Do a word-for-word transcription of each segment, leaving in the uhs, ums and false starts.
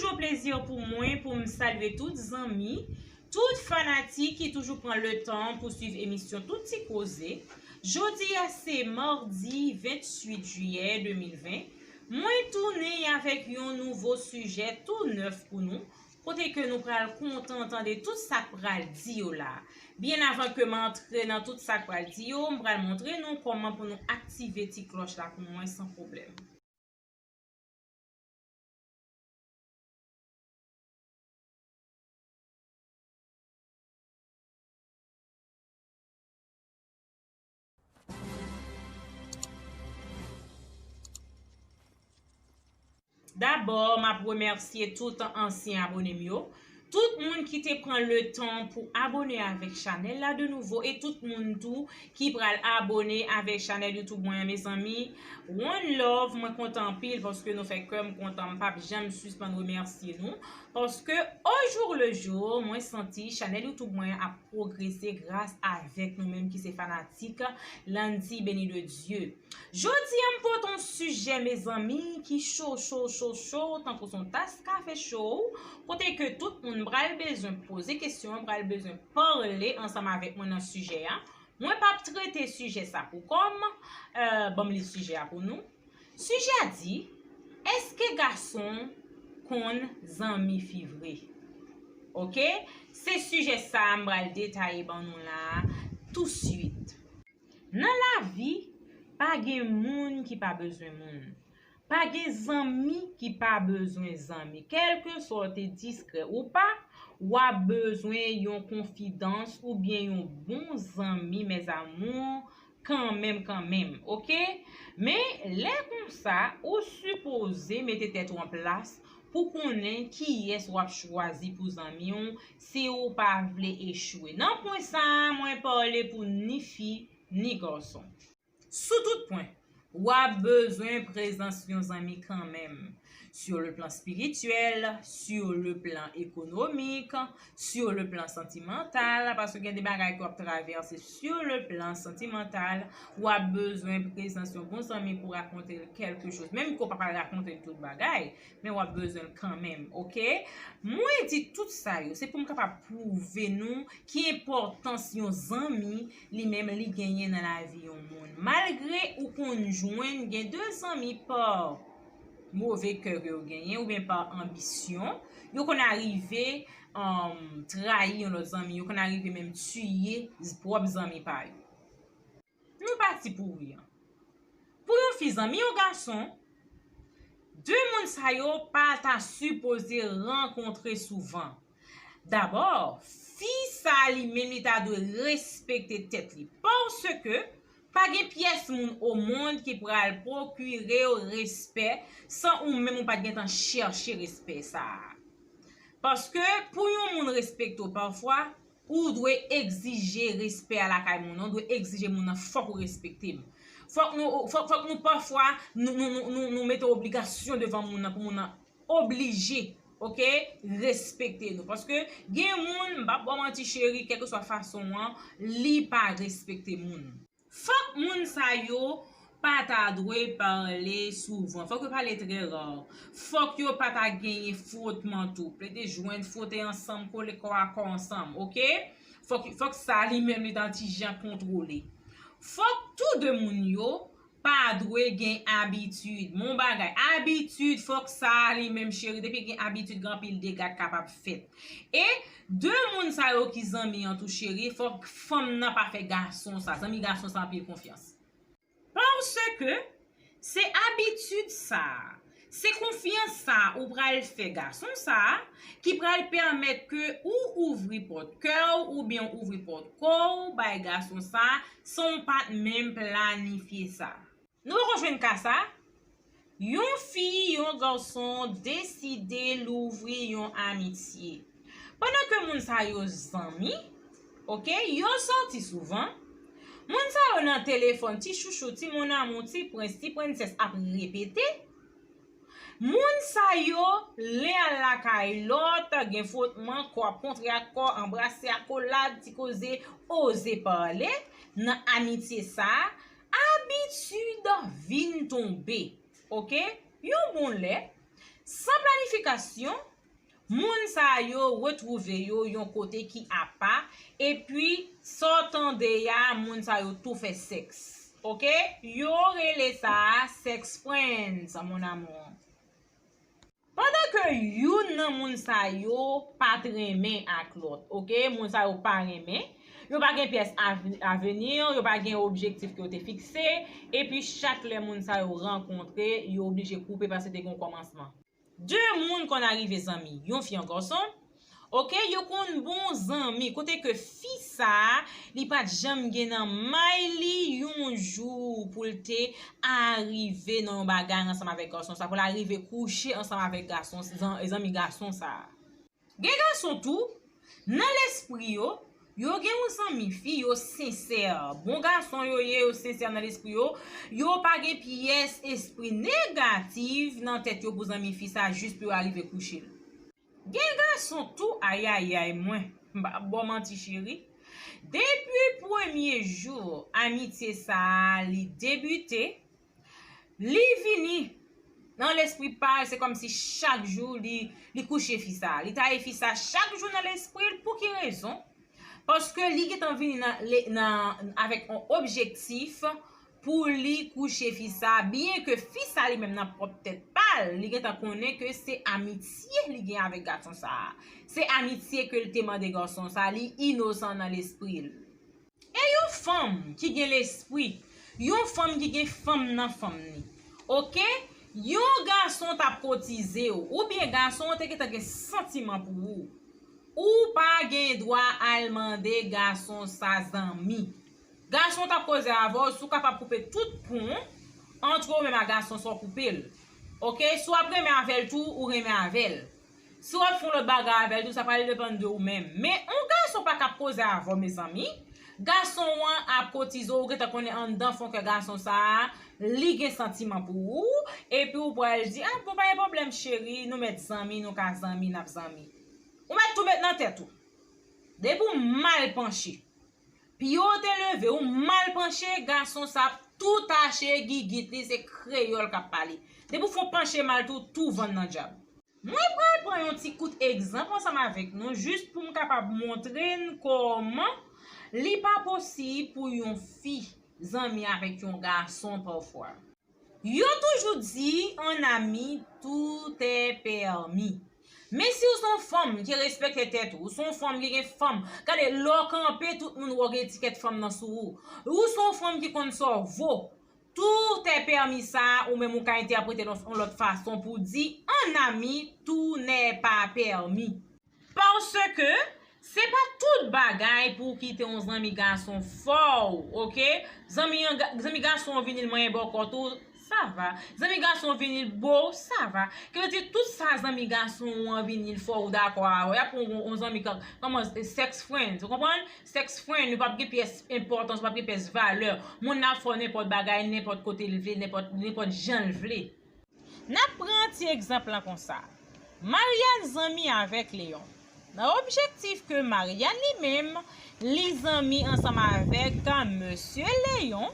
Yon plezi pou mwen pou m salye tout zanmi, tout fanatik ki toujou pran letan pou swiv emisyon Tout Ti Koze. Jodi a se madi ventuit jiyè de mil ven. Mwen tounen avèk yon nouvo sijè tou nèf pou nou, kote ke nou pral kontan tande tout sa k pral di yo la. Byen avan ke m antre nan tout sa k pral di yo, m pral montre nou kòman pou nou aktive ti klòch la pou mwen san pwoblèm. Dabò, m ap remèsye tout ansyen abone m yo. Tout moun ki te pran letan pou abone avèk chanèl la de nouvo e tout moun tou ki pral abone avèk chanèl YouTube mwen an, mezanmi. One love, mwen kontan anpil paske nou fè kè m kontan. M p ap janm sispann remèsye nou paske au jour le jour, mwen santi chanèl YouTube mwen ap pwogrese gras avèk nou menm ki se fanatik Landy Béni de Dieu. Jodi a m pote yon sijè, mezanmi, ki cho, cho, cho, cho, tankou se yon tas kafe cho, kote ke tout moun pral bezwen poze kesyon, pral bezwen pale ansanm avèk mwen nan sijè a. Mwen p ap trete sijè sa pou kò m. Euh, ban m li sijè a pou nou. Sijè a di, èske gason konn zanmi fi vre? Oke? Se sijè sa a m pral detaye ban nou la a touswit. Nan lavi, pa gen moun ki pa bezwen moun. Pa gen zanmi ki pa bezwen zanmi. Kèlkeswa w te diskrè ou pa, w ap bezwen yon konfidans oubyen yon bon zanmi, mes amours, kanmenm, kanmenm, oke? Men, lè konsa, ou sipoze mete tèt ou an plas pou konnen kiyès w ap chwazi pou zanmi w si w pa vle echwe. Nan pwen sa a, mwen pale pou ni fi, ni gason. Sou tout pwen, w ap bezwen prezans yon zanmi kanmenm. Sur le plan spirituel, sur le plan économique, sur le plan sentimental, paske gen de bagay ke w ap travèse sur le plan sentimental, w ap bezwen prezans yon bon zanmi pou rakonte l kèlke choz. Menm ke w pa pral rakonte l tout bagay, men w ap bezwen l kanmenm, oke? Mwen di tout sa yo, se pou m kapab pwouve nou ki enpòtans yon zanmi li menm li genyen nan lavi yon moun. Malgre ou konn jwenn gen de zanmi pa move kè ke yo genyen oubyen pa anbisyon, yo konn arive, um, trayi yon lòt zanmi, yo konn arive menm tiye pwòp zanmi pa yo. Nou pati pou wi an. Pou yon fi zanmi yon gason, de moun sa yo pa ta sipoze rankontre souvan. Dabò, fi sa li menm li ta dwe respekte tèt li, paske pa gen pyès moun o mond ki pral pwokire w respè san ou menm ou pa t gentan chèche respè sa a. Paske pou yon moun respekte w, pafwa, ou dwe egzije respè a lakay moun nan, ou dwe egzije moun nan, fòk ou respekte m. Fòk nou, fòk, fòk nou pafwa, nou, nou, nou, nou, nou mete obligasyon devan moun nan pou moun nan oblije, oke, respekte nou. Paske gen moun, m p ap ba w manti cheri, kèlkeswa fason an, li pa respekte moun. Fòk moun sa yo pa ta dwe pale souvan. Fòk yo pale trè ra. Fòk yo pa ta genyen fwotman tou. Plede jwenn, fwote ansanm, kole kò a kò ansanm, oke? Fòk, fòk sa li menm li ta ti jan kontwole. Fòk tou de moun yo pa dwe gen abitid. Mon bagay, abitid, fòk sa li menm cheri, depi gen abitid, gen anpil dega k kapab fèt. E de moun sa yo ki zanmi an tou cheri, fòk fanm nan pa fè gason sa, zanmi gason sa anpil konfyans. Paske se abitid sa a, se konfyans sa a ou pral fè gason sa a ki pral pèmèt ke ou ouvri pòt kè w oubyen ou ouvri pòt kò w bay gason sa a san w pa t menm planifye sa. Nou poko jwenn ka sa? Yon fi, yon gason deside louvri yon amitye. Pandan ke moun sa yo zanmi, oke, yo sòti souvan. Moun sa yo nan telefòn, ti chouchou, ti mon amour, ti prens, ti prensès ap repete. Moun sa yo, len al lakay lòt, gen fwotman, kò ap kontre ak kò, anbrase, akolad, ti koze, oze pale. Nan amitye sa a, abitid vin tonbe. Oke? Yon bon lè, san planifikasyon, Moun sa yo retwouve yo yon kote ki apa, epi sa w tande a, moun sa yo tou fè sèks. Oke? Yo rele sa a sex friends, mon amour. Pandan ke youn nan moun sa yo pa t renmen ak lòt, oke? Moun sa yo pa renmen, yo pa gen pyès av-, avenir, yo pa gen objektif ke yo te fikse, epi chak lè moun sa yo rankontre, yo oblije koupe paske te gen yon kòmansman. De moun konn arive zanmi, yon fi, yon gason. Oke, yo konn bon zanmi. Kote ke fi sa a, li pa t janm gen nan may li yon jou pou l te arive nan yon bagay ansanm avèk gason sa, pou l arive kouche ansanm avèk gason, zan-, zanmi gason sa a. Gen gason tou, nan lespri yo, yo gen yon zanmi fi, yo sensè. Bon gason yo ye, yo sensè nan lespri yo. Yo pa gen pyès espri negatif nan tèt yo pou zanmi fi sa, jis pou yo arive kouche l. Gen gason tou, ayayay mwen, m p ap ba w manti cheri. Depi premye jou amitye sa a li debite, li vini nan lespri pa l, se kòmsi chak jou li, li kouche fi sa a. Li taye fi sa a chak jou nan lespri l. Pou ki rezon? Paske li gentan vini nan, le-, nan, avèk yon objektif pou li kouche fi sa a, byen ke fi sa a li menm nan pwòp tèt pa l, li gentan konnen ke se amitye li gen avèk gason sa a. Se amitye ke l te mande gason sa a, li inosan nan lespri l. E yon fanm ki gen lespri, yon fanm ki gen fanm nan fanm ni. Oke? Yon gason t ap kotize w, oubyen gason an te gentan gen santiman pou ou. Ou pa gen dwa al mande gason sa zanmi. Gason t ap koze avè w, si w kapab koupe tout pon ant ou menm ak gason sa, w koupe l. Oke? Si w ap renmen avè l tou, ou renmen avè l. Si w ap fè yon lòt bagay avè l tou, sa pral depann de ou menm. Men yon gason pa ka ap koze avè w, mezanmi. Gason an ap kotize w, ou gentan konnen anndan fon kè gason sa a, li gen santiman pou ou, epi ou pral di, "Ah, bon, pa gen pwoblèm, cheri, nou mèt zanmi, nou ka zanmi, n ap zanmi." Ou mèt tou met nan tèt ou. Depi w mal panche, pye w te leve, ou mal panche, gason sa ap tou tache gigit li, se kreyòl k ap pale. Depi w fè w panche mal tou, tou vann nan dyab. Mwen pral pran yon ti kout egzanp ansanm avèk nou, jis pou m kapab montre n kòman li pa posib pou yon fi zanmi avèk yon gason pafwa. Yo toujou di, "En ami, tout est permis." Men si w se yon fanm ki respekte tèt ou, ou se yon fanm ki gen fanm, gade, lè w kanpe, tout moun wè w gen etikèt fanm nan sou ou. Ou se yon fanm ki konn sa w vo. Tout est permis sa a, ou menm ou ka entèprete l yon lòt fason pou di, "En ami, tout n'est pas permis." Paske se pa tout bagay pou w kite yon zanmi gason fè w, oke? Zanmi an ga-, zanmi gason an vini l manyen bòkò tou, sa va. Zanmi gason an vini l bo, sa va. Ki vle di tout sa zanmi gason an vini l fè w, ou dakò avè w. Y ap yon, yon zanmi ka, kòman, sex friends, ou konprann? Sex friend, li p ap gen pyès enpòtans, li p ap gen pyès valè. Moun nan ap fè w nenpòt bagay, nenpòt kote l vle, nenpòt, nenpòt jan l vle. N ap pran ti egzanp lan konsa. Mariane zanmi avèk Leyon. Nan objektif ke Mariane li menm, li zanmi ansanm avèk Mesye Leyon,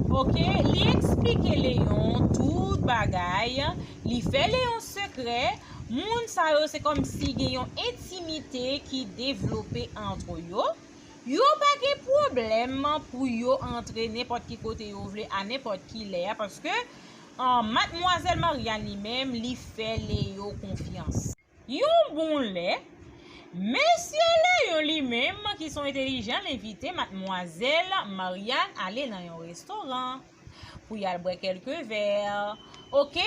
oke, li eksplike Leyon tout bagay, li fè Leyon sekrè, moun sa yo se kòmsi gen yon entimite ki devlope ant yo. Yo pa gen pwoblèm pou yo antre nenpòt ki kote yo vle a nenpòt ki lè a, paske, ah, madmwazèl Mariane li menm, li fè Leyo konfyans. Yon bon lè, Mesye Leyon li menm, ki se yon entèlijan, l envite madmwazèl Mariane ale nan yon restoran pou y al bwè kèlke vè. Oke?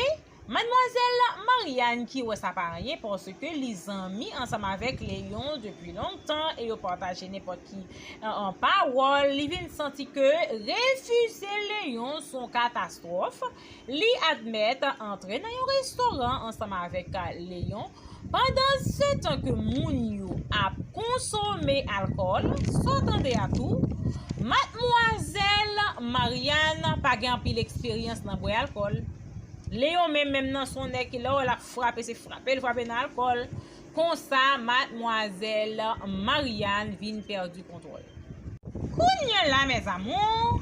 Madmwazèl Mariane ki wè sa pa anyen paske li zanmi ansanm avèk Leyon depi lontan e yo pataje nenpòt ki, eh, eh, pawòl, li vin santi ke refize Leyon se yon katastwòf. Li admèt antre nan yon restoran ansanm avèk Leyon. Pandansetan ke moun yo ap konsome alkòl, sa w tande a tou, madmwazèl Mariane pa gen anpil eksperyans nan bwè alkòl. Leyon menm, menm nan se yon nèg ki lè w wè l ap frape, se frape l frape nan alkòl. Konsa, madmwazèl Mariane vin pèdi kontwòl. Kounye a la, mes amours,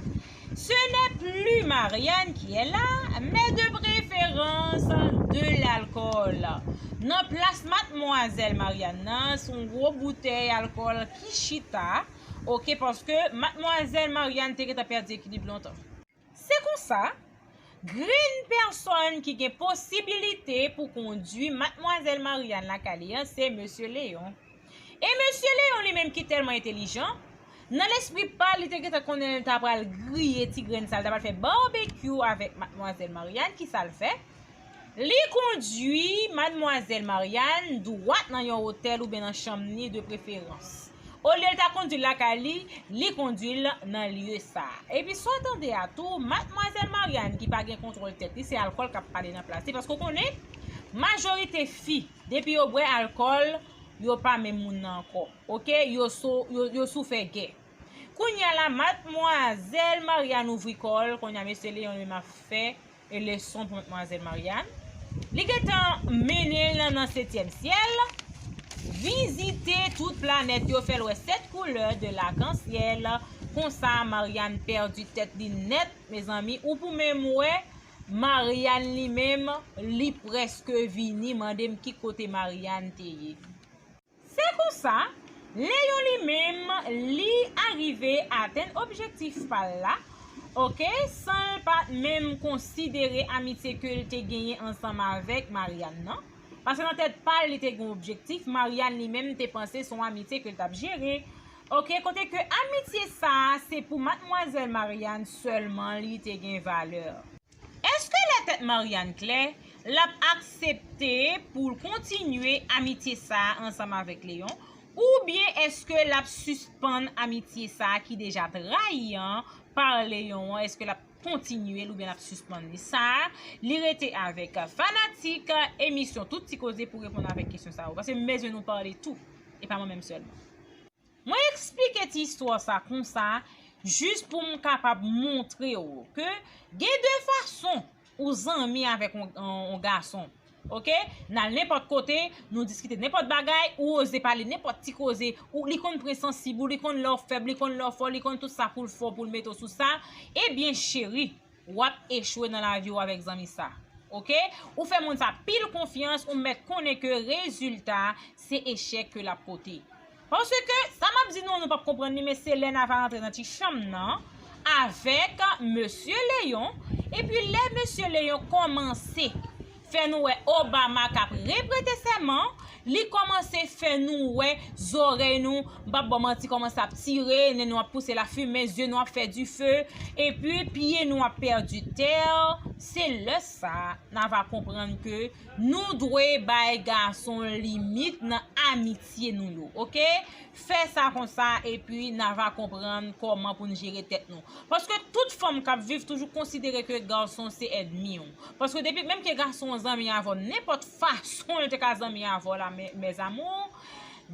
ce n'est plus Mariane qui est là, mais de préférence de l'alcool. Nan plas madmwazèl Marianne nan, se yon gwo boutèy alkòl ki chita, oke, paske madmwazèl Marianne te gentan pèdi ekilib lontan. Se konsa, grenn pèsòn ki gen posibilite pou kondui madmwazèl Marianne lakay li an, se mesye Leyon. E mesye Leyon li menm ki tèlman entelijan, nan lespri pa l, li te gentan konnen l ta pral griye ti grenn sa, l ta pral fè babekyou avèk madmwazèl Marianne. Kisa l fè? Li kondui madmwazèl Marianne dwat nan yon otèl oubyen nan chanm ni de preferans. Olye l ta kondui l lakay li, li kondui l nan lye sa a. Epi sa w tande a tou, madmwazèl Marianne ki pa gen kontwòl tèt li, se alkòl k ap pale nan plas li, paske w konnen, majorite fi, depi yo bwè alkòl, yo pa menm moun nan ankò. Oke? Yo sou, yo, yo sou fè gè. Kounye a la, madmwazèl Marianne ouvri kò l, kounye a mesye Leyon li menm ap fè e leson pou madmwazèl Marianne. Li gentan mennen l nan, nan setyèm syèl, vizite tout planèt yo, fè l wè sèt koulè de lakansyèl. Konsa, Marianne pèdi tèt li nèt, mezanmi. Ou pou menm wè, Marianne li menm, li prèske vini. Mande m ki kote Marianne te ye. Se konsa, Leyon li menm, li arive atenn objektif pa l la, oke, san l pa t menm konsidere amitye ke l te genyen ansanm avèk Marianne nan. Paske nan tèt pa l, li te gen yon objektif, Marianne li menm te panse se yon amitye ke l t ap jere. Oke, kote ke amitye sa a, se pou madmwazèl Marianne sèlman li te gen valè. Èske lè tèt Marianne klè, l ap aksepte pou l kontinye amitye sa a ansanm avèk Leyon? Oubyen èske l ap sispann amitye sa a ki deja trayi an pa Leyon an? Èske l ap kontinye l oubyen l ap sispann li? Sa a, li rete avèk fanatik emisyon Tout Ti Koze pou reponn avèk kesyon sa yo. Paske m bezwen nou pale tou, e pa mwen menm sèlman. Mwen eksplike ti istwa sa konsa, jis pou m kapab montre w ke gen de fason ou zanmi avèk yon, yon, yon gason. Oke? N al nenpòt kote, nou diskite nenpòt bagay, ou oze pale nenpòt ti koze, ou li konn pran sansib ou, li konn lè w fèb, li konn lè w fò, li konn tout sa pou l fè w, pou l mete w sou sa. Ebyen, cheri, w ap echwe nan lavi w avèk zanmi sa. Oke? Ou fè moun sa pil konfyans, ou mèt konnen ke rezilta se echèk ke l ap pote. Paske sa m ap di nou, nou p ap konprann li, men se lè n a va rantre nan ti chanm nan avèk mesye Leyon, epi lè mesye Leyon kòmanse fè nou wè Obama k ap reprete sèman, li kòmanse fè nou wè zòrèy nou, m p ap ba w manti, kòmanse ap tire, nen nou ap pouse lafimen, zye nou ap fè dife, epi pye nou ap pèdi tè. Se lè sa a n a va konprann ke nou dwe bay gason limit nan amitye nou yo, oke? Fè sa konsa, epi n a va konprann kòman pou n jere tèt nou. Paske tout fanm k ap viv toujou konsidere ke gason se ènmi w. Paske depi, menm ke gason an zanmi avè w, nenpòt fason l te ka zanmi avè w la, mes, mes amours,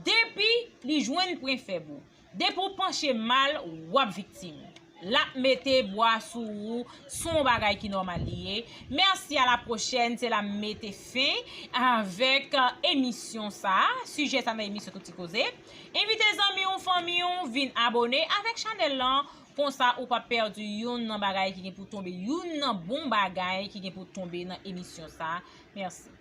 depi li jwenn pwen fèb ou, depi w panche mal, w ap viktim. L ap mete bwa sou ou, se yon bagay ki nòmal li ye. Mèsi, a la pwochèn, se la m mete fen avèk, euh, emisyon sa a, sijè sa nan emisyon Tout Ti Koze. Envite zanmi w, fanmi w, vin abòne avèk chanèl lan, konsa ou p ap pèdi youn nan bagay ki gen pou tonbe, youn nan bon bagay ki gen pou tonbe nan emisyon sa a. Mèsi.